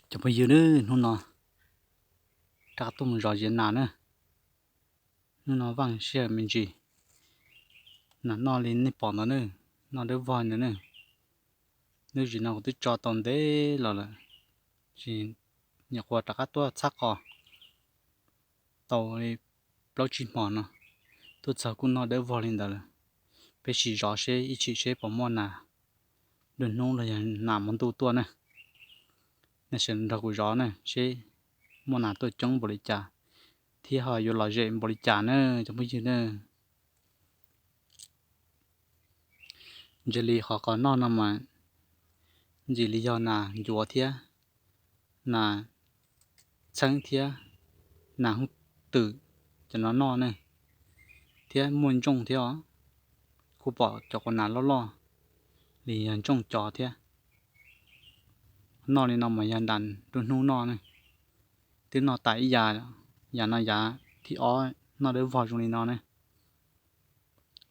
Cov phooj ywg na, hnub no rov qab tuaj mus zov ziav nas na. Hnub no vaj sij hawm me ntsis, nas noj li nej pom ntawd na, noj dawb vog ntawd na. Lub zim no kuv twb tso tau ntev los lawm, tsis, nyuam qhuav rov qab tuaj txhab qos tau li plaub tsib hmo no, tuaj txog kuj noj dawb vog li ntawd lawm. Peb sim zov seb ib chim seb puas muaj nas nruab hnub los yog nas hmo ntuj tuaj na. Nej sawv daws nrog kuv zov na seb muaj nas tuaj coob npaum li cas thiab ho yuav lom zem npaum li cas na cov phooj ywg na. Ntsia li qhov qos noj no mas ntxim li yog nas ncuav thiab nas txheeb thiab nas hub twm cov no noj ne, thiab muaj ntsooj thiab os. Kuj pom cov qos nas loj loj li yog ntsooj cov thiab. Noj li no mas yog nram nruab hnub noj ne. Twb noj tas ib yam, yam no yam thib ob noj dawb vog zoo li no ne.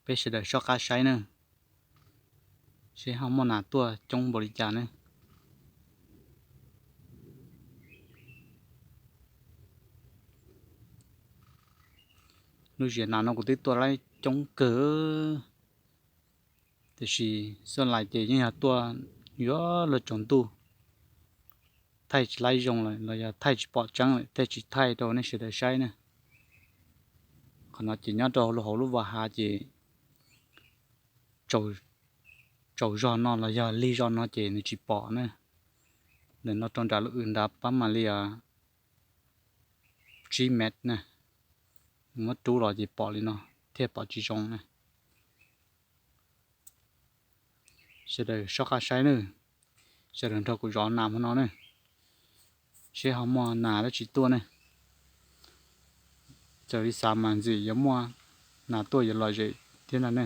Peb sawv daws soj qab saib na, seb ho muaj nas tuaj coob npaum li cas ne. Lub ziav nas no kuv twb tuaj laib coob kawg, tiam sis xuaj lais ces yeej yog tuaj yuav luag tsaus ntuj, thaij tsis laib zoo lawm los yog thaij tsis pom tseeb lawm thiaj tsis thaij rau nej sawv daws saib na. Qhov no ces nyob rau hauv lub vaj hav ces tsaus zog no los yog lig zog no ces nws tsis pom na. Ntawm no rau nram lub w nrad pab mam li tsib mev na, muab rub los ces pom li no thiaj pom tsis zoo na. Sawv daws soj qab saib na, sawv daws nrog kuv zov nas hmo no na, seb ho muaj nas dab tsi tuaj ne. Raws li xav mas ntxim yuav muaj nas tuaj yuav lom zem thiab ntag ne.